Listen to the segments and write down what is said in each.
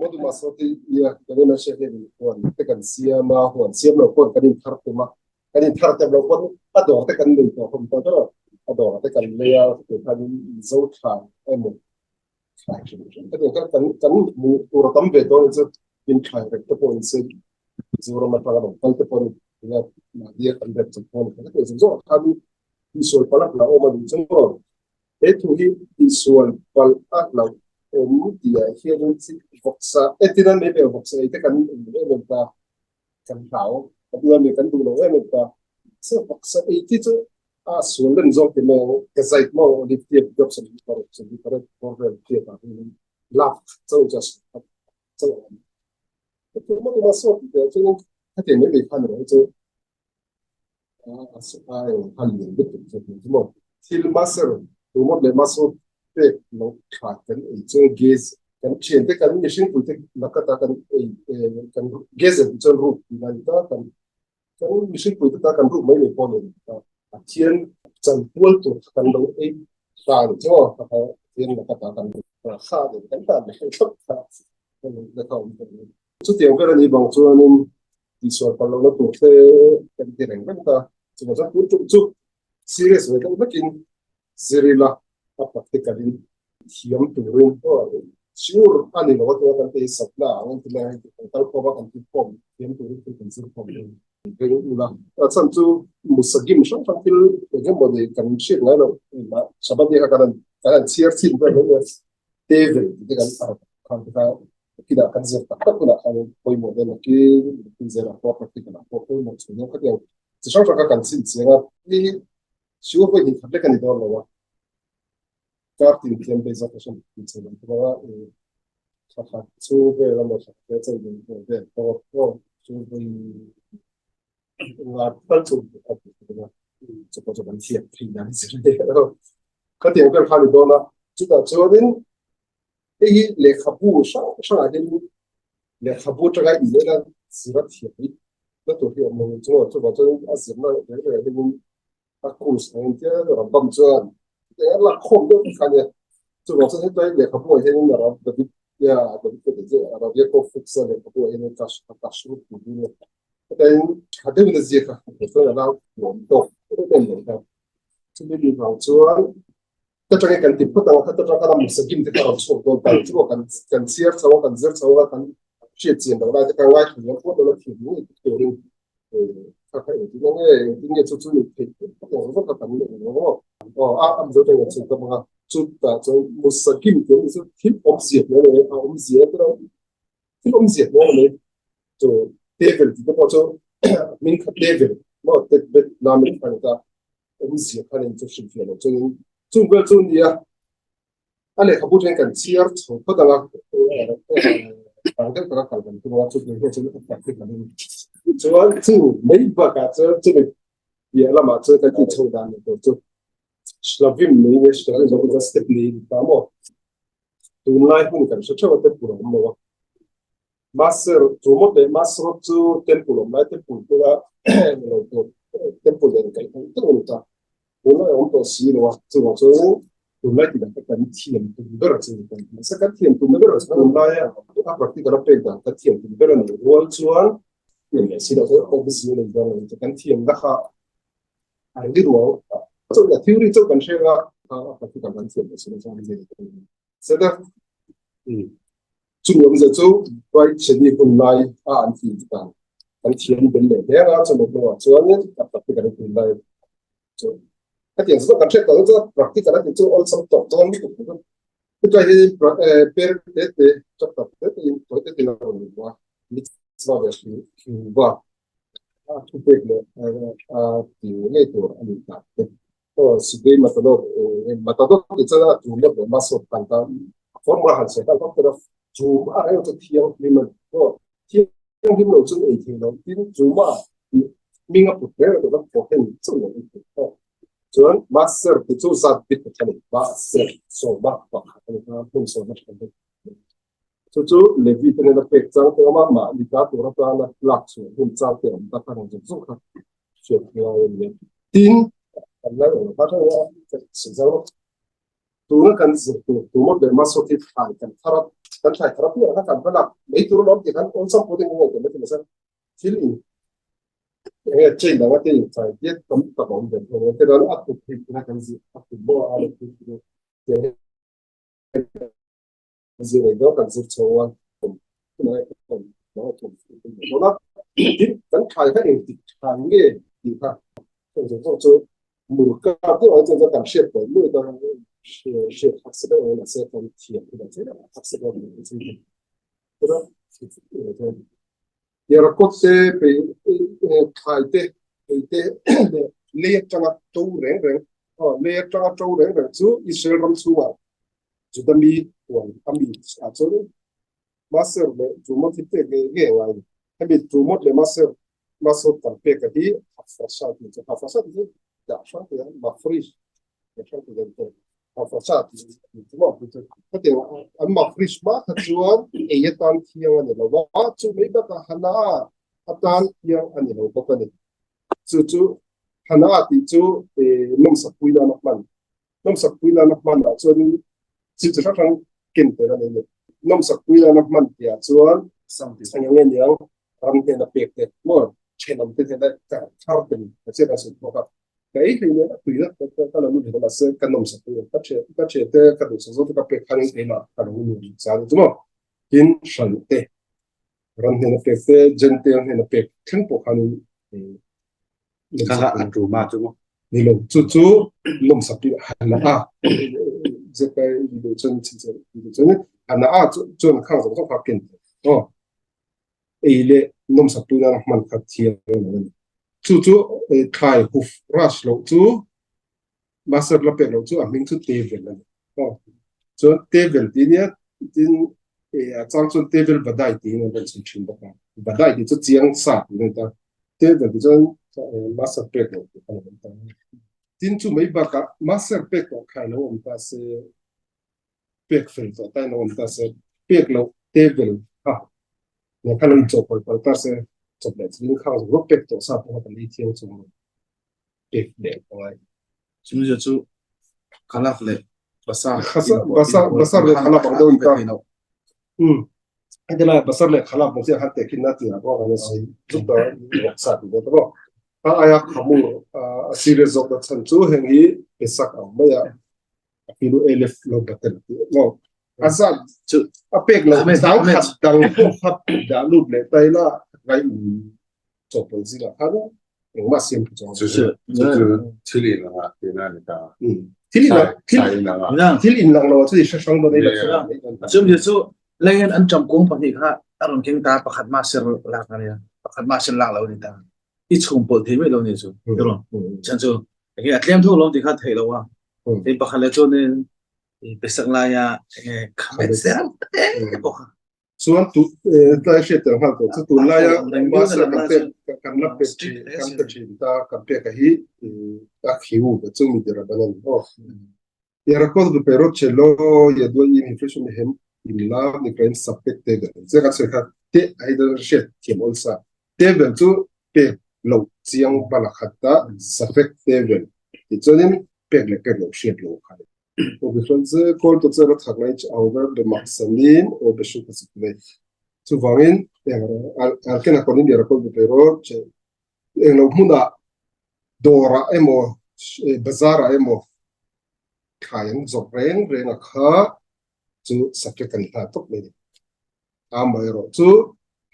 Modu Masoti ia kan in a hriat hian huan te kan siam a, huan siam lo pawn kan inthar tum a, kan inthar tem lo pawn a dawr te kan nei tawh hlawm tawh ber a, a dawrah te kan lei a, chutah khanin Mizo thlai emaw thlai hrim hrim te nen khan kan kan hmuh tur a tam ve dawn chu tin thlai rep te pawh inse Mizoram atanga lo kal te pawh nia mahni a kan rep chawp pawh a ni kha hetiang zawng zawngah khan tihsual palh a hlauhawm a nih chu maw. He thu hi tihsual palh a hlauhawm tihah hianin vawksa entirna mai ber vawksa ei te kan duh em em ta, kan hlau a tia mi kan duh lo em em ta. So vawksa ei te chu a sual len zawk ti mai ang, ka zait maw olive tiat job 26 28 bawr vel tiat ah hianin lak chauh chu a sual chauh a awm. Tuma tuma sawt tih chuan hetiang mai mai khan erawh hi chu Thil maser tumawt leh maso pek lo tha kan ei chuan gas kan thian te kan mihring pui te lakata kan ei kan gas an tih chuan ruk tih a ni ta kan kan mihring pui te ta kan ruk mai mai pawh a ni ta a thian chanpual tur kan lo ei ta a ni chu maw Pathian lakata kan kha kan tan leh thlap kha chutiang vel a nih vang chuanin tihsual palh lohna tur te kan ti reng reng ta. Chuvang chuan tun tum chu serious ve deuh vekin zir ila a practical in thiam turin sure a ni lo a tia kan ti satna ang an ti mai a, hei kan kal khawm a kan ti khawm thiam turin thil kan zir khawm dawn reng ula. A chhan chu musagim hrang hrang thil eng emaw ni kan hriat ngai loh Shabbat ni kha kan han chhiar chhin vel mai mai a. Table tih te kan khan te kha kinah kan zir tak tak hunah khan pawimawh dawn nakin nakin zirah pawh practical ah pawh pawimawh chhun dawn khatiang chi hrang hrang kha kan chhin chiang a, hei hi sure pawhin inkhat lek a ni dawn lo a, kar tin thiam phei zawk hran tih chho lam thung a, thla khat chhung vel emaw thla khat vel chauh vel pawh chu vawi Khatiang vel kha a ni dawn a, chutah chuanin hei hi lehkhabu hrang hrangah hian lehkhabu atanga inelna zir a thiam hi na tur hi a awm lo chu chuvang chuan a zirna reng rengah hianin a course ang engtia Rambam chuan a lakkhawm deuh kha a nia. Chuvang chuan hetlai lehkhabu ah hianin Rav David ya David ka tih chu Rav Yaakov Fuchs a lehkhabu ah hianin Kash Kashrut tih hi nia. Hetlaiin tha deuhin a ziak a, hmuh chuan a lo nuam tawk em em mai kha. Chumi ni vang chuan ka tangin kan ti phawt ang a, khata tang khan a Musakim te kha a rawn chhuak dawn ta chu kan kan chhiar chho a, kan zir chho a, kan hriat chian loh lai te kha ngaithla liam phawt dawn a thiam ngei turin Kha kha engtin nge engtin nge chu chu ni theih tak ang vak a kan ni ang maw? Aw a a Mizo tawngin chhun ka hmang a, chutah chuan Musakim tih awm chu thil awmzia hmel a ni a, awmzia te pawh thil awmzia hmel a ni. Chu table tih te pawh chu hming kha table maw tet bet lam in kha a ni ta, awmzia kha nen chu hrilhfiah loh chuanin chung vel chu nia. A lehkhabu then kan chhiar chho phawt ang a, dang deuh taka kal kan tum a, chu hmeichhia chuan a practical in chuan chu mai bakah chuan chumi piah lamah chuan kan tih chho dan leh tur chu Shlavim nei nge Shlavim chu chuan step nei ni ta maw? Tunlai hun kan hre theuh a temple a awm lo a, Maser tumawt leh Maserot chu temple awm lai temple bula ni lo tur temple nen kaih hmuh deuh a ni ta. Tunlai a awm tawh si lo a, chuvang chuan tunlai tih dan kha kan thiam tum ber chu ni ta. Mahse kan thiam tum ber chu tunlaia a practical a pek dan kan thiam tum ber a nih rual chuan thiam leh si loh chuan awmzia nei dawn lo ni. Kan thiamna kha a ri ruang chauh a theory chauh kan hre a, a practical kan thiam leh si loh chuan awmzia nei dawn lo. Sena chumi awmzia chu Bright Shani hun lai a an tih dan kan thiam bel leh hle a, chumi hnuah chuanin a practical a tih lai chu hetiang chu kan hriat tawh chuan practical a tih chu awlsam tawh dawn lutuk chu hetlai hi per te te chapter te te in tawi te te in a rawn lut a mitzvah leh hriuva a thupek leh a ti ngei tur a nih tak te. Aw Sudei Matador Matador tih chuan a tum leh Masot kan ta formula han sawi nghal vak tel a chum a reng chu thianghlim a ni aw thianghlim lo chu ei thei lo tin chuma tih hming a put reng a chuan Kohen chauh lo ei thei aw chuan Maser tih chu zat bik a ni Maser sawma pakhat a ni a hmun sawma tha bawk chu chu Levi te nena pek chang te awm a mahni ta tur atana lak chhuah hun chang te awm ta kha reng zawng zawng kha hriat ngai a ni a. Tin, kan lai awm hma theuh a, ka sawi zau a. Tuna kan zir tur tumawt leh Masawti thlai kan thar a. Kan thlai thar apiang kha kan va lak mai tur alawm tih khan awlsam pawh te kan ngaihtuah mai thei mahse thil in enge chain dang ate in chai diat tam tak a awm ve thung a tichuan a kut hi tuna kan zir a kut maw a leh kut chu tiang hian zir ei dawn kan zir chho a tin kan thlai kha engtik thlai nge tih kha heng zawng zawng chu murka deuh ang chuan kan hriat tawh nuai ta hriat hak se deuh ang mahse kan thiam hi kan hre deuh hak se deuh ang chu Yarakawt te pei thlai te ei te leh lei atanga to reng reng lei atanga to reng reng chu Israel ram chhungah Juda mi huan a mi ah chuan Maser leh Tumot hi pek ngei ngei a ngai a ni. Hemi Tumot leh Maser Maser kan pek a hi Hafrasa tih chu Hafrasa tih chu dah hrang thei a, Mafrish dah hrang thei a ni. Hafrasa tih chu maw chu hetiang an Mafrish hma kha chuan ei atan thiang a ni lo va, chu mai bakah Hana atan thiang a ni lo bawk a ni. Chu chu Hana tih chu nawmsak pui nana hman Nawmsak pui nana hmanah chuanin thil chi hrang hrang ken tel a nei a ni. Nawmsak pui nana hman tihah chuan eng eng nge niang ram hnena pek te maw thenawm te hnena thar tel a chiat a sawi bawk a. Ka ei hlei nen a tui na ka lo lut ve mahse ka nawmsak pui a, ka ka thian te ka duhsak zawk te ka pek khanin keimah ka lo nuam zan chu maw. Tin hran te ram hnena pek te Jentail hnena pek thleng pawh khanin Kha kha a tu ma chu maw? Ni lo, chu chu nawmsak tih han a zekai i duh chuan chin chuan i duh chuan han a chu chuan khang zawng zawng kha ken aw ei leh nawmsak tu nana hman kha thiang lo a ni. Chu chu thlai huf rush loh chu Master la pek loh chu a hming chu Tevel a ni. Aw chuan Tevel tih nia tin a chang chuan Tevel Vadai tiin an rawn chhun thin bawk a. Vadai tih chu chiang sa tih a ni ta. Tevel tih chuan Master pek loh tih kha a lo awm ta. Tin chu mai bakah Master pek tawh kha a lo awm ta se pek fel tawh ta in a awm ta se pek loh Tevel kha nen khan lo inchawhpawlh palh ta se chawp leh chilhin khang zawng zawng pek tawh sa pawh kha kan ei thiang chung lo. pek leh a ngai. Chumi zia chu Khalaf leh Basar Basar leh Khalaf ang deuh a ni ta. Um heti lai Basar leh Khalaf ang chiah khan tehkhin na tirah pawh kan sawi zuk ta rawk sa tih dawn ta maw. A aia khamur a serious zawk na chhan chu heng hi Pesach ang mai a afilu elef lo batel tih maw. A zat chu a pek lo dang khat dang pawh kha dah lut leh ta ila ngai um chawhpawlh zingah khan engmah siam thu chuang Chu chu chu chu thil in anga tihna a ni ta. Thil in Thil in anga. Thil in lang lo ah chu i hre hrang dawn ei la. Chum hi chu lengin an ṭam kung pahnih kha a rawn keng ta pakhat mah ser lak a nia pakhat mah ser lak lo ni ta i chhum pawlh thei mai lo ni chu tiraw chan chu enge a tlem tho lo ti kha theih lo a tin pakhat le chuanin pesak laia enge khamet ser te pawh kha Chuan tu tlai hriat tel nghal tawh chu tunlaia master kan pek kan la pe thin kan pe thin ta kan pek a hi a khiu ve chu mi dira ban a ni aw. Yarakot viperot chelo yadua im inflation hem imla nikraim sapek tebel che kan sawi kha te a hei hriat thiam awlsa tebel chu pek loh chiang bala khat ta sapek tebel tichuanin pek leh pek loh hriat loh kha Aw bihrawn chu kawl tu chu rawt hak lai chu au ber be mak sanin aw be hru ka chuk mai. Chuvangin eng alken a kawnin ira kawl be pe ro che eng lo hmunah dawrah emaw bazarah emaw thlai an zawrh reng reng a kha chu subject kan hla tawp mai ni. Amaherawh chu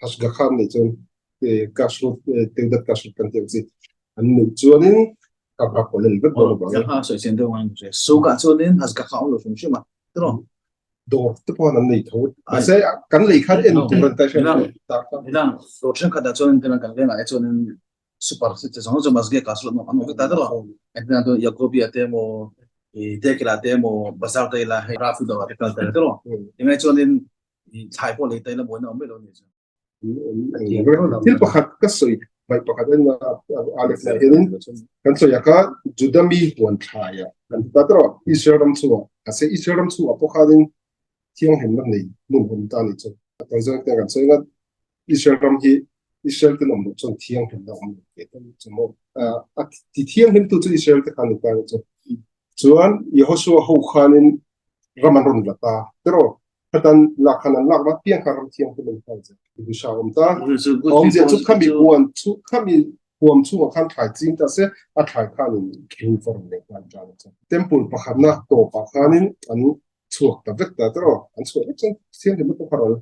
Hashgakha an neih chuan kashrut teudat kashrut kan tih ang chi an neih chuanin ka bak awl vek dawn avangin. Zalha sawi chian deuh ngai se. Sukah chuanin Hashgakha awm lo hrim hrim a tiraw? Dawr te pawh an nei tho. Mahse kan lei khan en tur an tai hriat tak. Midang dawr thenkhatah chuanin kan vengah hi chuanin super si che zawng zawng masge ka sulh an awm ta deuh a engtin chuan Yakobia te emaw i Tekila te emaw bazar te ila hei Rafi dawrah te kal tel deuh a tingai chuanin i thlai pawh lei ta ila buaina awm mai lo ni chu. Thil pakhat ka sawi hmaih pakhat a nia Alex ah hianin kan sawi a kha Juda mi huan thlai ah kan ti ta tawh a Israel ram chhungah mahse Israel ram chhungah pawh khanin thianghlimna nei hmun awm ta a nih chu. A tawi zawng te kan sawi ngat Israel ram hi Israel ten awm loh chuan thianghlimna awm lo ve ta chu maw. A ti thianghlim tu chu Israel te khan ni ta a nih chu. Chuan Yehoshua ho khanin ram an rawn la ta tiraw. Khatan lak khan an lak vat piang kha ram thianghlim an hman zel. Tihduhsa a awm ta. Awmzia chu khami huan chu khami huam chhungah khan thlai ching ta se a thlai khanin rulvar leh nghal tan a chuan. Temple pakhatna tawpah khanin an chhuak ta vek ta tawh. An chhuah vek chuan thianghlimna pawh kha rawn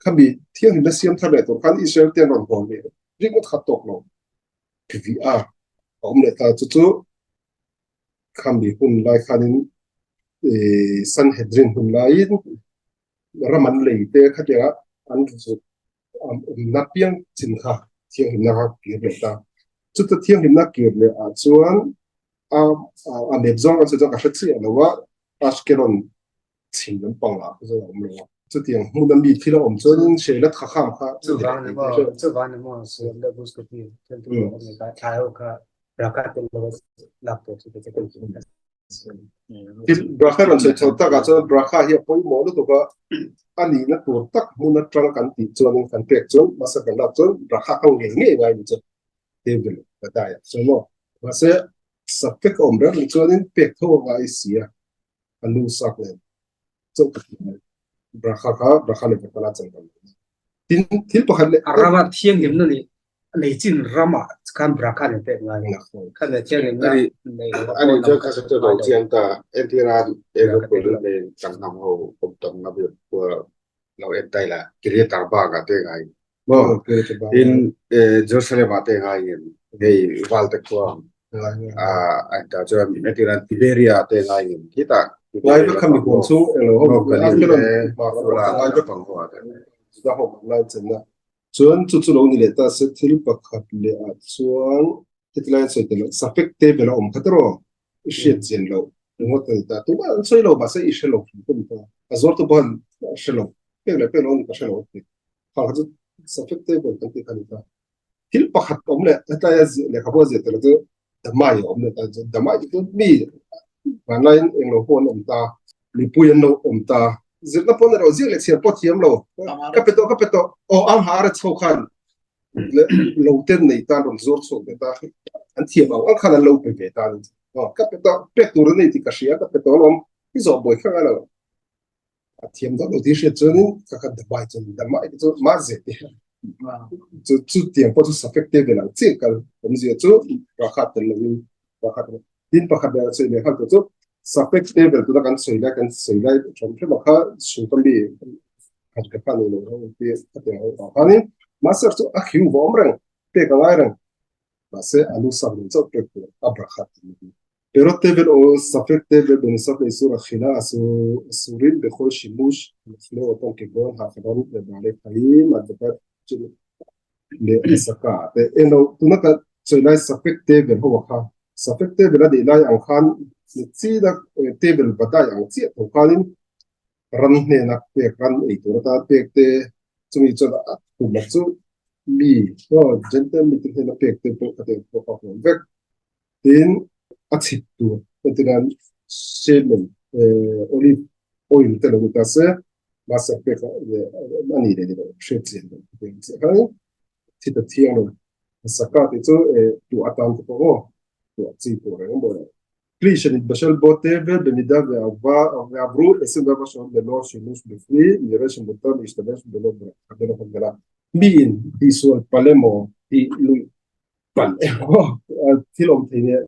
khami thianghlimna siam thar leh tur khan Israel te an rawn hawn leh ringawt kha tawk lo vih a a awm leh ta. Chu chu khami hun lai khanin Sanhedrin hun laiin ram an lei te khatianga an zuk awmna piang chin kha thianghlimna kha kir leh ta. Chuta thianghlimna kir leh ah chuan a a mep zawng an sawi chuan ka hre chiah lo a, Ashkelon chhim lampang ah kha chuan a awm lo a. Chutiang hmuna mi thil a awm chuanin Sheila tha kham kha Chuvang ni maw, chuvang ni maw Suam leh Bus ka ti thil tu awm ni kha thlai ho kha Raka tel lo lak tur chu ka tel chu Thil Brakha rawn sawi chho takah chuan Brakha hi a pawimawh lutuk a, a nihna tur tak hmun atang kan tih chuanin kan pek chuan mahse kan lak chuan Brakha kha ngei ngei ngai ni chu table ka dai ah chuan maw. Mahse subject a awm reng reng chuanin pek tho a ngai si a, a nu sak nen chauh ka ti mai. Brakha kha Brakha leh Brakhala chan kan ni. Tin, thil pakhat leh A rama thianghlimna nih nei chin ramah khan Brakha nen pek ngai. Khan leh thianghlimna nei lo Ani chuan kha chu lo chiang ta entira Liverpool nei tang hnam ho awm tam na ber pawh lo en tai la Kiryat Arba ka te ngai maw tin Jerusalem ah te ngai ngem hei Valte khua a ta chuan entira Tiberia te ngai ngem khitah Ngai vek khami huam chu eng lo ho ngai vek Juda ho lai chenna chuan chu chu lo ni leh ta se thil pakhat leh ah chuan heti lai an sawi tel safek table a awm kha tawh i hriat chian loh ringawt a ni ta tumah an sawi lo mahse i hre lo hrim hrim ta a zuartu pawh an hre lo pek leh pek lo a ni ka hre lo a ti khang kha chu safek table kan tih kha a ni ta thil pakhat awm leh hetlai a lehkhabu a ziah tel chu damai a awm leh ta chu damai chu mi vanlaiin englo pawh an awm ta mipui an lo awm ta zirna pawh an erawh ziak leh chhiar pawh thiam lo ka pe tawh ka pe tawh aw ang ha ara chho khan lo ten nei tan rawn zuar chhuak ve ta an thiam ang ang khan an lo pe ve ta ni aw ka pe tawh pek tur an nei tih ka hria ka pe tawh alawm i zawh buai kha ngai lo a thiam deuh lo tih hriat chuanin ka kha damai chuan damai te chu mah zet te chu chu tiang pawh chu safek te vel ang chiah kal awmzia chu rakha tel lovin rakha tel tin pakhat leh sawi leh nghal tur chu safek te vel tuna kan sawi lai kan sawi lai ṭhawm hrem a kha sungka mi khat ka kha nei lo ho ti a tiang ho vang khanin mahse chu a khiu va awm reng pek a ngai reng mahse a lu sak nen chauh pek tur a brakha tih פירות תבל או ספק תבל בנוסף לאיסור אכילה אסורים בכל שימוש המפנה אותם כגון האכלה לבעלי חיים, הדבקת להסקה. Eng tuna ka sawi lai safek table ho a kha safek table a nih lai ang khan china table vadai ang chiah tho khanin ran hnena pek ran ei tur atan pek te chumi chuan a kum chu mi gentile mite hnena pek te pawh ka teh pawh a huam vek. Tin, a chhit tur entirnan semen olive oil te lo ni ta se, mahse pek a ni leh ni lo hriat chian lo te ang chiah khan thit a thiang lo. Saka tih chu tuah atan te pawh aw tuah chi tur reng a maw lo. Kli shenitbashel bo tevel bemida ve'avru 24 shaot belo shimush bikli nireh shemutar lehishtamesh belo bracha belo havdala. Miin tihsual palh emaw tih luih Pan emaw thil awm thei nia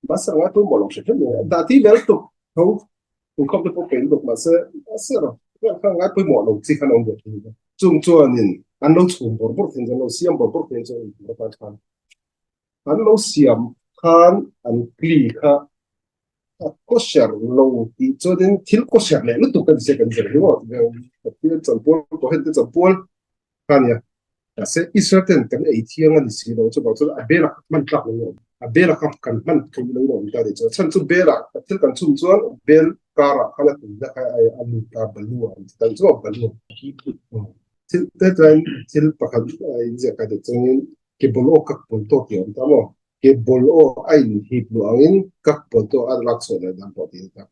mahse anga tu maw lo hre hre mai a dah ti vel tuk tho inkhawm te pawh peih lutuk mahse mahse rawh vel kha ngai pawimawh lo chi khan awm ve thei a chung chuanin an lo chhum bawrh bawrh thei an lo siam bawrh bawrh thei chuan intur atan khan an lo siam khan an kli kha a kosher lo tih chuanin thil kosher leh lutuk a ni se kan zir hi maw chanpual pawh te chanpual Kha nia. Mahse, Israel ten kan ei thiang a ni si lo, chuvang chuan a bel a hman tlak lo awm. A bel a kha kan hman theih lo awm ta ni chuan. Chhan chu bel ah thil kan chhum chuan bel kar ah khan a tuina kha a lut a, balu ah an ti ta ni chu a balu. Thil te chuan thil pakhat a inziak a nih chuangin ke ball aw kak pawl tawk tih a awm ta maw? Ke ball aw a inhip luh angin kak pawl tawk a lak chhuah leh dan pawh tih a ni ta.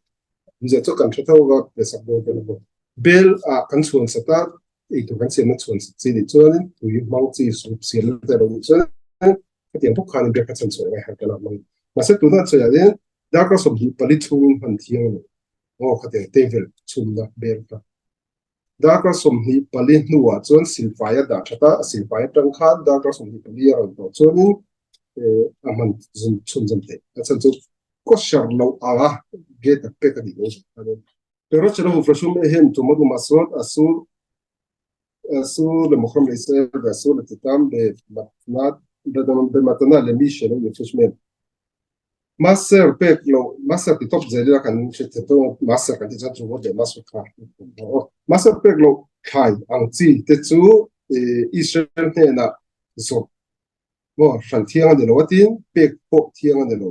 Inziah chu kan hre tho va, pesak dawn kan bawk. Bel ah kan chhuan sat a, eitur kan siamna chhuan sat chi nih chuanin tui hmang chi sup siamna te alo nih chuan hetiang bawk khanin biak kha chhan chhuah ngai har kan hmang. Mahse tuna an sawi ah hian darkar 24 chhungin hman thiang a ni. Aw khatiang table chhumna bel kha. Darkar 24 hnuah chuan silfai a dah that a, a silfai atang khan darkar 24 a rawn tawh chuanin a hman chhunzawm theih. A chhan chu kosher loh anga gate a pek a nih loh zawk khan. Pero chela hufrashum ehem tumat umasot asur asur lemokhram leIsrael ve asur letitam be matnat be matana lemi shelo yefresh mem. Maser pek loh maser ti tawp zel ila kan hre thei dawn a, maser kan tih chuan chu ngawt leh maser kha maser pek loh thlai ang chi te chu Israel hnenah zawrh maw hran thiang a ni lo a tin pek pawh thiang a ni lo.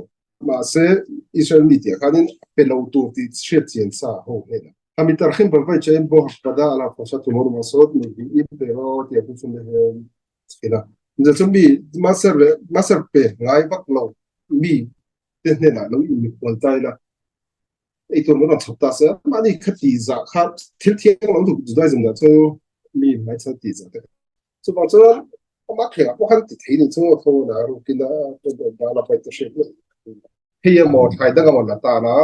Mahse Israel mi tih ah khanin a pe lo tur tih hriat chian sa ho hnenah. Hamitarhim Bavai Chaim Bo Hakpada Ala Phasa Tumor Masot Mihi Pero tih a pu chhung te hian thin a. Chu chu mi maser leh maser pe ngai vak lo mi te hnenah lo inmikhual ta ila eitur min rawn chhawp ta se mahni kha tih zah kha thil thiang lo lutuk Judaism dah chu mi hmaichhan tih zah te chuvang chuan amah thlengah pawh khan ti thei ni chu a tho a rukin a la paih te hriat mai. Hei emaw thlai dang emaw la tan a,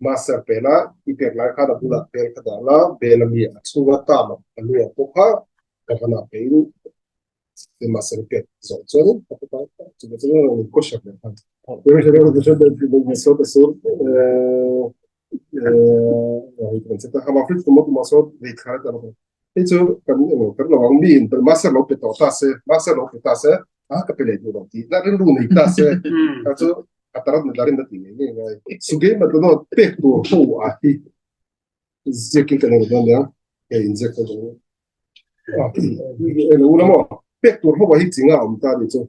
master pela i pek lai khan a bulah bel kha dah la, bel ami a chhunga tam a a lu ah pawh kha ka van ah peiin te master i pek zawh chuanin ka pe ta chuvang chuan a rawn kosher leh nghal. Hei chu kan emaw kan lo ang mi in master lo pe tawh ta se master lo pe ta se a ka pe leh duh lo tih na rilru nei ta se kha chu a tarat ni tlarin a ti ngei ngei ngai. Sugei matano pek tur ho a hi ziakin kan rawn nia hei inziak ka zawng a lo la maw pek tur ho a hi chinga awm ta ni chu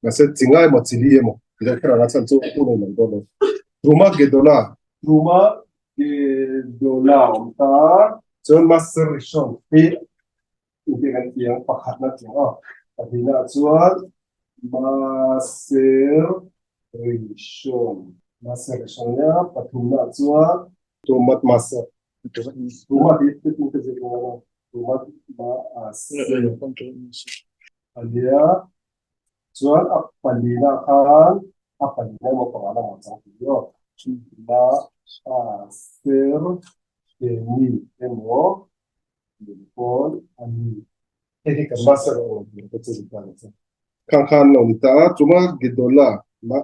mahse chinga emaw chili emaw tih kher anga chhan chu hun a inang dawn lo. Truma Gedola Truma Gedola awm ta chuan Maser Rishon hi Engte kan ti ang pakhatna ti ang aw. Pahnihnaah chuan Maser Rishon. Maser Rishon nia pathumnaah chuan Tumat Maser. Tumat hi te tin ka zir ngai a. Tumat Maser. A nia chuan a palina khan a palina emaw pangana emaw chang tih aw. Maser Sheni emaw min pawn a ni. Hei hi kan master a awm tih ka chu ta ni chu. Khang khan lo ni ta a, Truma Gedola, ma,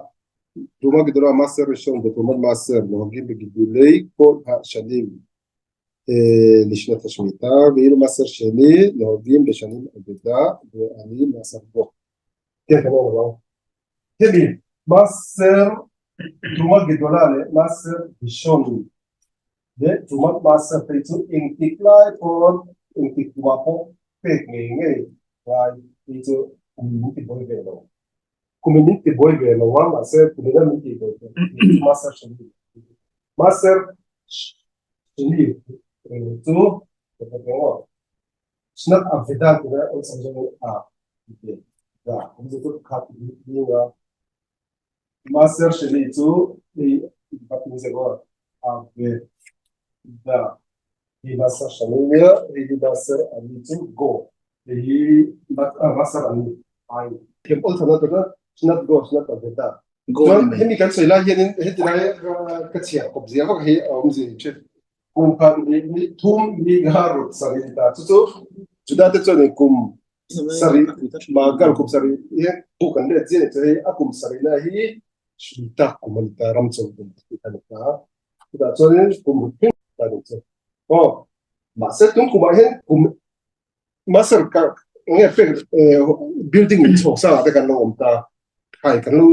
Truma Gedola Master Rishon Betrumat Maser Nohagim Begidulei Kol HaShanim Lishnat HaShmita Veilu Maser Sheni Nohagim Beshanim Aveda Ve'ani Maser Bo. Tiang kan awm lo. Hemi Maser Truma Gedola leh Maser Rishon Leh Trumat Maser phei chu engtik lai pawn engtik kumah pawh pek ngei ngei ngai hi chu kum min ti buai ve lo. Kumin min ti buai ve lo a, mahse kumina min ti buai ve hi chu Maser Shani Maser Shani chu ka hre reng aw. Shnat Aveda tina awlsam zawngin a ti da. Awmzia chu pakhat hi a. Maser Sheni chu hei batin zek aw a ve da hi Maser Sheni nia hei hi Maser ani chu go hei hi Maser ani ai thiam awl thana tuna Shnat go Shnat a ve da chuan hemi kan sawi lai hianin heti lai ka chhiar kawp zia vak hi a awmzia hi thin kum khat ni thum ni nga rut sarih ni ta chu chu Juda te chuanin kum sarih Magal kum sarih hi bu kan let zia ni chu hei a kum sarihna hi Shmita kum a ni ta ram chaw kum a ni ta chutah chuanin kum hring ta ni chu aw mahse tun kumah hian kum master ka nge pek building in chhawk sang ah te kan lo awm ta thlai kan lo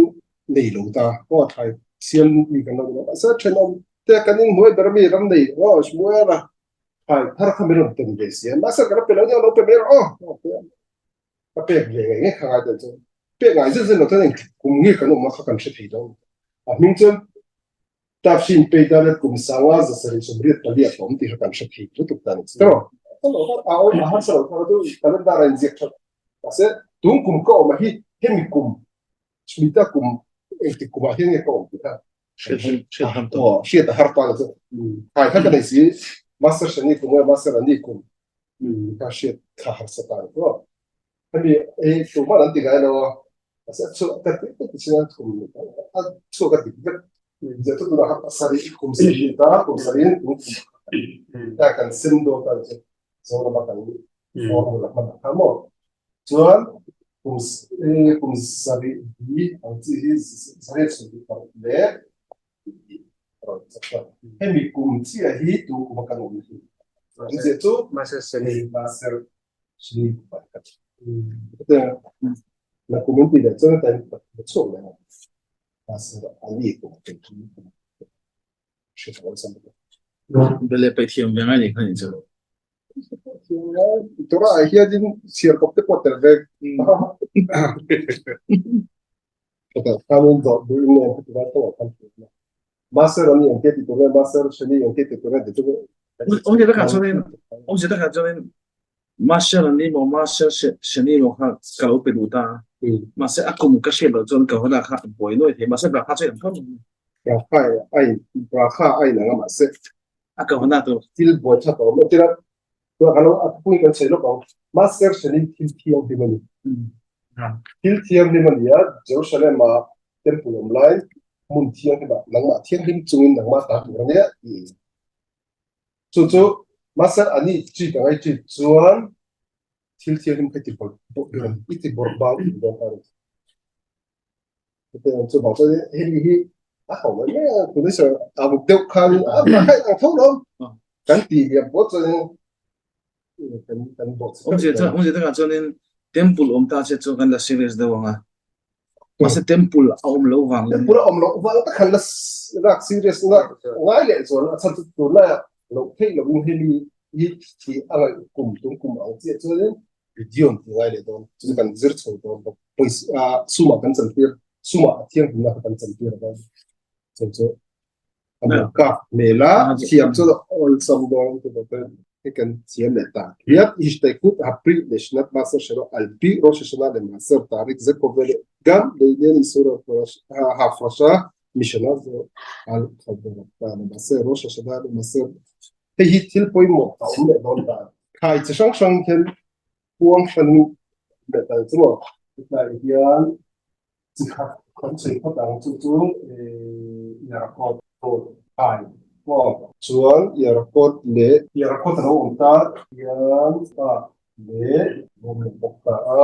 nei lo ta aw thlai siam mi kan lo ni lo mahse thenawm te kan inhnuai ber ami ram nei aw Shmuela Hai, thar kha min rawn tem ve si a, mahse ka la pe lo nia, lo pe mai rawh aw, ka pek ve ngei ngei kha ngai tel chuan pek ngai zet zet lo chuan engtik kum nge kan awm a kha kan hre thei lo. A hming chuan Tafshin pei ta let kum sanga 784 a awm tih kha kan hre thei lutuk ta ni chu. A awm a harsa lo kha chu calendar a inziak that. Mahse tun kum ka awm a hi hemi kum Shmita kum engtik kumah hian nge ka awm tih kha hriat a har ta chu. Thai kha ka nei si Master Shani kum nge Master Ani kum ka hriat kha harsa ta ni chu. Hemi hei tumah an ti ngai lo a, mahse a chhuak ka ti ti chin a thum a chhuak a dik vek. Zia chu tunah khan pasarih kum sarih ni ta kum sarihin kum kum ta kan sem dawn ta ni chu. Zorama kan formula hman ang kha maw? Chuan kum kum sarih bi ang chi hi zariat 26 leh rawn chak ta. Hemi kum chiah hi tu kuma kan awm hi. An ziah chu Maser Shani. Maser Shani kuma kan na kum in ti leh chuan ta chhuak leh ang. Maser Ali kuma kan Bele pe thiam ve ngai ni kha ni chu. Tura ah hianin chhiar kawp te pawh tel vek. Khanin zawh duh in nen heti lai tawh kan hmu na. Master ani ang te ti tur nge master shani ang te ti tur nge ti chu. Awmzia takah chuanin awmzia takah chuanin master ani maw master shani maw kha ka lo pe duh ta. Mahse a kum ka hriat loh chuan ka huna kha a buai nuai thei. Mahse Brakha chu a inkhawm. Brakha a in Brakha a inang a mahse a ka huna tur. Thil buai thlak a awm. Entirah Tunah kan lo a thupui kan sawi lawk ang. Master Shani thil thianghlim a ni. Thil thianghlim a ni a, Jerusalem-a temple awm lai hmun thianghlimah nangmah thianghlim chungin nangmah ta tur a nia tiin. Chu chu Master ani chi ka ngai chi chuan thil thianghlim kha i ti bawrh i ti bawrh bang i ti dawn ta a ni. Chu vang chuan hemi hi a ho mai mai a tuna sir a muk deuh khan a hai ang tho lo kan ti liam pawh chuan kan kan bawk Awmzia chuan awmzia takah chuanin temple awm ta che chu kan la serious deuh ang a. Mahse temple a awm lo vang temple a awm loh vang tak khan la lak serious na ngai leh chuan a chhan chu tunlai ah loh theih lohin hemi hi thi a ngaih kum tum kum ang chiah chuanin video an ti ngai leh dawn chu kan zir chho dawn bawk pawisa sumah kan chantir sumah a thianghlimna kha kan chantir a dawn chu chu a mu kap hmel a thiam chu awlsam dawn chu bawk hei kan thiam leh ta hiat ishtaikut april leshnat maser shelo alpi rosh hashanah le maser tarik ze kovele gam leinian isur hafrasha mishana zo al khabarata le maser rosh hashanah le maser Hei hi thil pawimawh a awm leh dawn ta. Khai chi hrang hrang hian puang hran leh tal chu maw? Hetlai hian chi khat kan sawi phawt ang chu chu Yarakawt khai maw? Chuan Yarakawt leh Yarakawt a lo awm ta hian ta leh awm leh bawk ta a.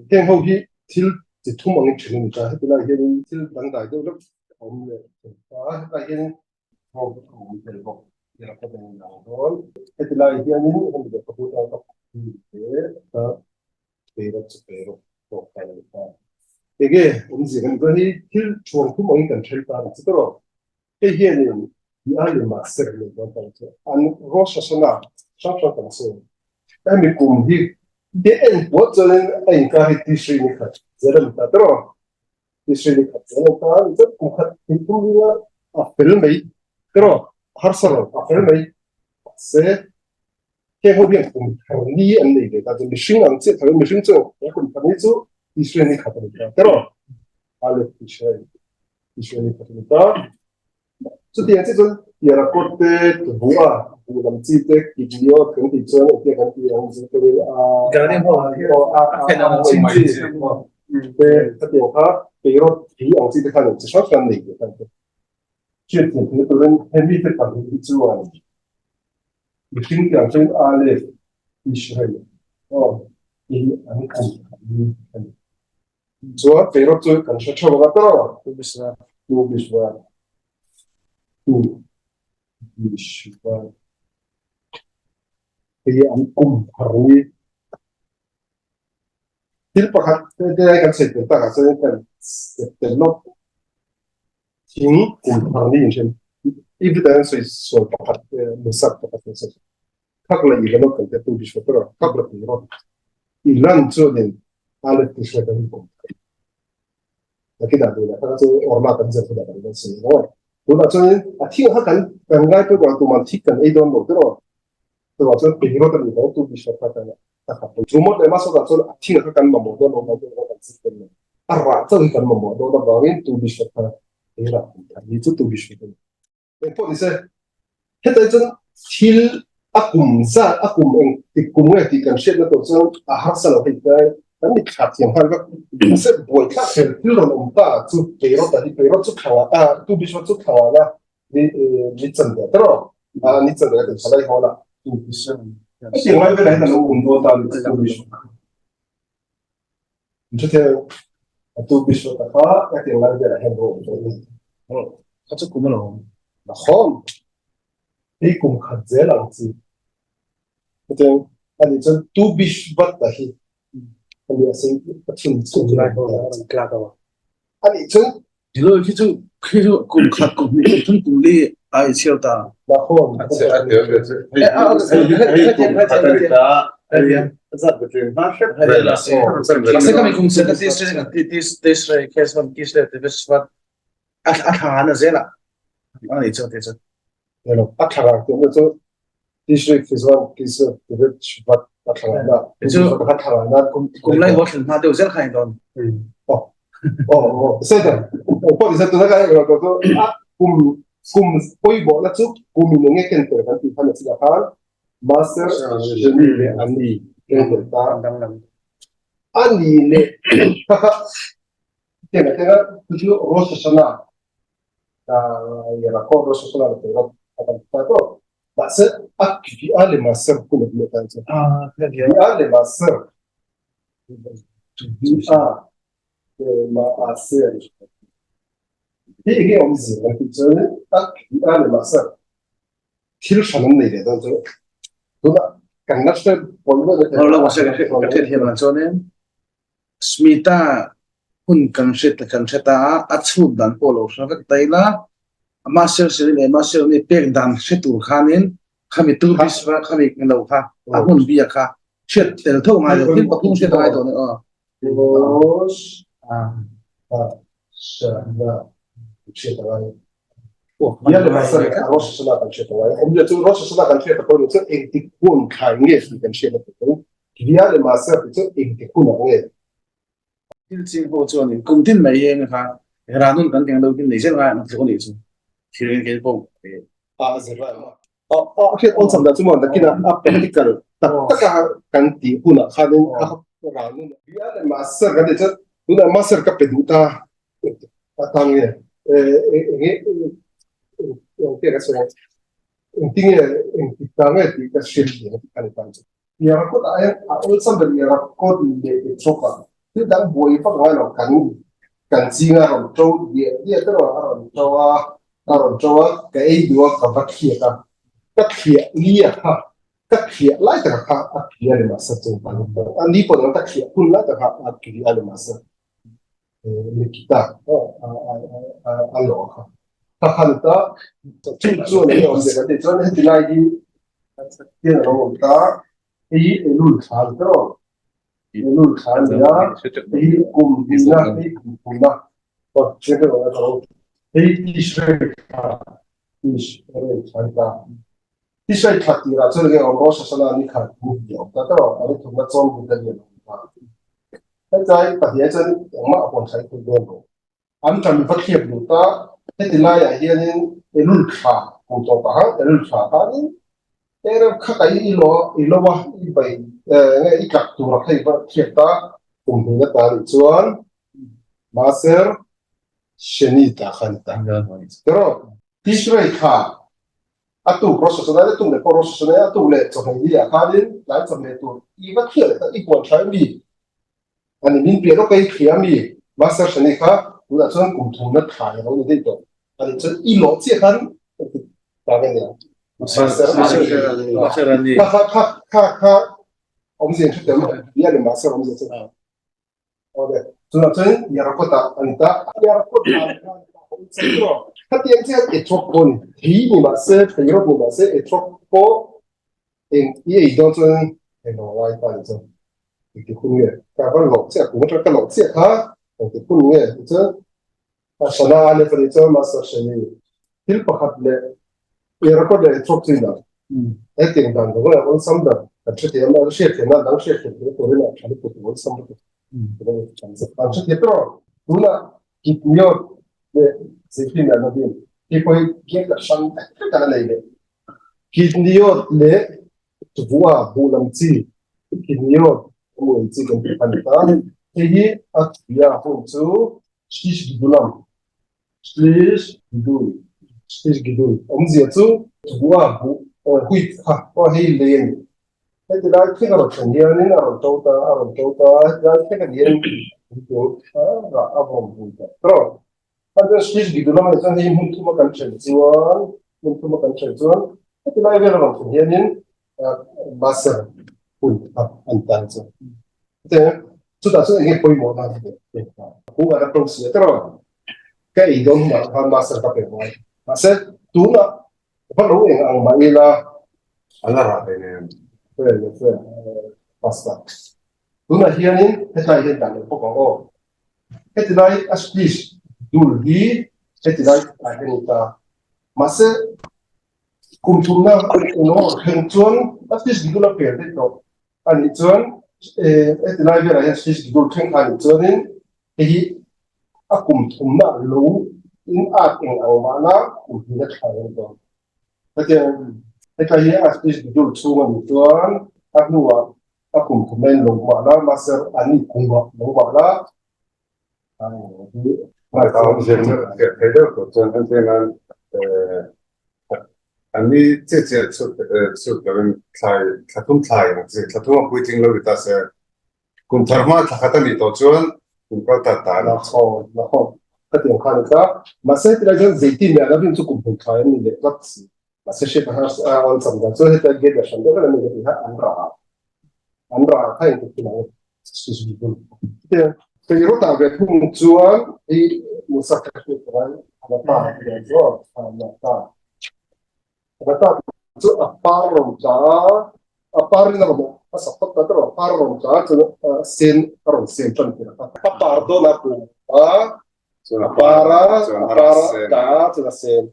Heng ho hi thil chi thum angin then a ni ta. Heti lai hianin thil dangdai deuh deuh a awm leh ta a. Hetlai hian Thawk a awm tel bawk. Tia ka beng dang dawn. Heti lai hianin hemi lehkhabu tan ka phu hle a, Peirot chu Peirot tawk ta lo ta. Enge awmzia kan dawn hi thil thuang thum angin kan then ta a ni chu tawh. Hei hianin ti aiin mah ser nei dawn ta chu an Rosh Hashanah hrang hrang kan sawi. Hemi kum hi te en puat chuanin a inkar hi Tishri ni khat zel a ni ta tawh. Tishri ni khat zel a ni ta a ni chuan kum khat thei thum ringa a fel mai tawh harsa lo a fel mai mahse heng ho hian kum thar ni an nei ve ta chu mihring ang chiah thar mihring chu he kum thar ni chu Tishri ni khat a ni ta tawh Aleph Tishri Tishri ni khat a ni ta. Chutiang chiah chuan Tiarakawt te, Buh a, buh lam chi te, Kidniawt kan tih chuan engtia kan tih ang chu ka rin a, a a mai chi te khatiang kha Keirawt thei ang chi te khan chi hrang hrang nei ve khan te hriat thiam theih turin hemi te pahnih hi chuan mihring te ang chuan Aleph Israel aw hi an kum khat ni a ni. Chuan Keirawt chu kan hre theuh ang a tawh. Tu Bishvat. Tu Bishvat. Tu Bishvat. Hei an kum thar ni. Thil pakhat te te kan sawi tel takah chuan kan step tel lawk. Thing kum thar ni in hrem. I vitan sawi sawi pakhat musak pakhat kan sawi. Khak la i lanot kan tia Tu Bishvat erawh khak la Keirawt. I lan chuanin Aleph Bishvat an kum thar. Nakinah tunah kha chu Orla kan zir hunah kan rawn sawi ang aw. Tunah chuanin a thing kha kan kan ngai pawimawh a tuman thik kan ei dawn lo tiraw. Chuvang chuan Peirot a nih vang tu Bishop kha kan a khat lo. Chu mawt leh Masawtah chuan a thing kha kan mamawh dawn lo vang chuan kan zir tel lo. A rah chauh hi kan mamawh dawn avangin tu Bishop kha ei rah kum thar hi chu tu Bishop a ni. Engpawh ni se, hetah chuan thil a kum zat, a kum eng tik kum nge tih kan hriatna tur chuan a harsa lo hei tlai kan mit thla thiam nghal vek. Mahse buaithlak hmel thil rawn awm ta chu Peirot a hi, Peirot chu thla ngah a, tu Bishop chu thla ngah na ni ni chan ve tawh a, ni chan ve kan tha lai hawn a. Hetiang lai velah hian a lo awm dawn ta a ni Tu Bishwat. Chutiang a Tu Bishwat a kha hetiang lai velah hian a lo awm dawn a ni. Kha chu kum a lo awm. Nakhawm. Hei kum khat zel ang chi. Chutiang a nih chuan Tu Bishwat a hi a ni a sei a chhun chhun lai ho a rawn tlak a. A nih chuan Hello, khi chu khi chu kum khat kum hnih kum thum kum li ai chhiar ta. Nakhawm. A che a tel ve chu. Hei hei kum khat a ni ta. Hei zat ve tlem hma hrep vel a. Mahse kami kum se ka ti se ka ti ti ti Kesvan Kisle te Vishwat a a thla na zela. A ni chu te chu. Hello, a thla ti mo chu Tishrei Kesvan Kisle te Vishwat a thla na. Chu a thla na kum kum lai ho thlen hma deuh zel kha in don. Oh. Oh, oh. Se ta. Oh, po se tu na ka ro to a kum kum poi bo la chu kum in nge ken ter kan ti khan chi khan master Shani le ani ken ter ta ani le kha kha tena tena tu chu Rosh Hashanah yara ko Rosh Hashanah le tena akan ta to mahse a ki a le master ku le ta chu Ah, a le master a le master hi nge awm zir kan tih chuan a ki a le master thil hran an nei leh dawn chu tunah kan la hre pawl vel a lo mahse ka hriat thiam dan chuanin Smita hun kan hre kan hre ta a a chhut dan pawh lo hre vek ta ila master seri leh master ni pek dan hre tur khanin khami tu biswa khami lo kha a hun bia kha hriat tel tho ngai lo thil pathum hriat ngai tawh ni aw Rosh Hashanah hriat a ngai. Bia leh Master Rosh Hashanah kan hriat a ngai. Awmzia chu Rosh Hashanah kan hriat pawh ni chu engtik hun thlai nge tih kan hriat a tul. Bia leh Master tih chu engtik hunah nge? Thil ching pawh chuanin kum tin mai hi eng kha ranun kan keng lo tin nei zel ngai ang tluk a nih chu. Thil eng keng pawh a zir lai a. A hriat awlsam dah chu maw nakinah a practical tak taka kan tih hunah khanin a ranun bia leh master kan tih chuan tunah master ka pe duh ta a tang nge enge eng ka sawi ang engtinge engtik ta nge tih ka hriat thiam a ni tan chu. Yarakawt ah hian a awlsam ber Yarakawt leh Etrok ah thil dang buai vak ngai lo kan kan ching a rawn to diah diah te erawh a rawn to a a rawn to a ka ei duh a ka va thliak a ka thliah ni a kha ka thliah lai taka kha a tui a ni mahse chung a ni pawh ka thliah hun lai taka a tui a ni mahse Nikita a lawh kha. Ka han ta chu chuan enge awm zia kan tih chuan heti lai hi hian a lo awm ta. Hei hi Elul thla a ni tawh. Elul thla a ni a, hei hi kum hnihna, hei kum thumna. Hei Tishrei thla, Tishrei thla a ni ta. Tishrei thla tirah chuan enge awm Rosh Hashanah ni khat ni hi a awm ta tawh. A ni thumna chawn bul a lian a awm ta. Hetlai pahniha chuan engmah a huan thlai thei dawn lo. An ṭan va thliak duh ta. Heti laiah hianin Elul thla kum tawh pah ang, Elul thla khanin Erev kha ka i lo i lo a, i bai nge i tlak tur a kha i va thliak ta. Kum hnihna ta nih chuan Maser Sheni ta kha a ni ta. Tiraw? Tishrei thla A tuk Rosh Hashanah a tuk leh pawh Rosh Hashanah a tuk leh chawhmeh ni ah khanin tlai chawhmeh tur i va thliah leh tak i huan thlai mi a ni. Min piah lawk a i thliah mi Master Shani kha tunah chuan kum thumna thlai a lo ni daih tawh a nih chuan i lawh chiah khan engtik ta nge nia Master Shani kha kha kha kha kha awmzia in hre tel bia leh Master awmzia chu. Awle, chunah chuan Yarakawt ah an ta. Yarakawt ah an ta. Khatiang chian etrok pawh ni thei ni mah se, thei rawt ni mah se, etrok pawh eng i ei dawn chuan englo ngai ta ni chuan engti hun nge ka va lawh chiah kum atang ka lawh chiah kha engti hun nge ti chuan a hrana a lef a nih chuan Master Shani thil pakhat leh Yarakawt leh etrok chu inang hetiang dan dang leh awlsam dan kan hrethiam a, hriatthiam nan dang hriatthiam theih turin a tha lutuk awlsam lutuk kan hrethiam tawh a. Tunah Kipniot leh Zephyr an awm in hei pawh hi game la hrang vek vek a la nei leh. Kipniot leh Tvua buh lam chi Kipniot a mu ei chi kan tih kha a ni ta. Hei hi a tuia hun chu Shlish Gidulam Shlish Gidul Shlish Gidul awmzia chu Tvua buh Wheat kha pawh hei lei a ni. Heti lai thleng a rawn thlen hianin a rawn to ta, a rawn to ta, heti lai thleng a ni hian puitling rah a vawm pui ta tawh. A chuan Swiss bidu lamah chuan hei hmun thuma kan then chuan, hmun thuma kan then chuan heti lai vel a rawn thlen hianin Maser hun kha an tan chu. Chutah chuan enge pawimawh na ni le? Kung a la to si a tawh. Ka ei dawn hunah khan Maser ka pe ngai. Mahse tunah Va lo eng ang mah ila. A la rah ve nen. Fe le fe pasta. Tunah hianin hetlai hian dah leh bawk ang aw. Heti lai a splish dul hi heti lai ah hian ni ta. Mahse kum thumna eng thleng chuan a splish dul a pel daih tawh a nih chuan heti lai velah hian splish dul thleng kha a nih chuanin Hei hi a kum thumna lo in at eng ang mahna kum hnihna thlai a ni dawn. Hetiang hetlai hi a speech dul chhung a nih chuan a hnuah a kum thumna in lo mahna mahse a ni kumah lo mahna a hi Thei deuh tur chuan an zeng an an ni chiah chiah chhut chhut lovin thlai thla thum thlai ang chi thla thum a puitling lo ni ta se Kum thar hma thla khat a nih tawh chuan kum kal ta ta a ni. La chhaw, la haw ka ti ang kha a ni ta. Mahse tilai chuan zeitin leh a rin chu kum hmun thlai an ni leh tlat si. Mahse hriat a har a awl cham dan chuan hetia gate a hran deuh vek an ni ka ti kha an rah a. An rah kha engtik hun ang excuse me hun. Chutia kei rawtah ve thung chuan hei Musa ka hriat tawh a, a la ta a ti ang chu aw, a la ta. Rata chu a par rawn tla a, a par in a rawn a sak tawp ta erawh a par rawn tla a chuan a sen a rawn sen tan tir a, a par dawn a kum a, a par a, a par a tla a chuan a sen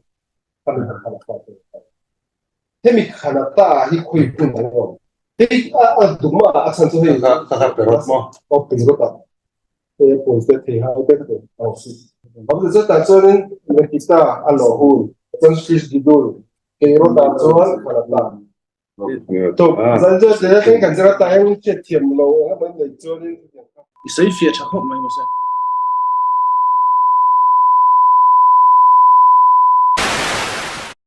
a ni khan a ta hemi khan a ta hi khawi hun ang rawn hei a a dum a a chhan chu hei ka ka pe rawt maw aw pe rawt a hei a pawl te thei hau te ka ang si am chu tah chuanin Nikita a lawh hun chuan fish didul kei rawt ah chuan khan a ta to zan chu te thleng kan zir a ta hian hriat thiam lo eng emaw in nei chuanin I sawi fiah tha khawp mai mahse.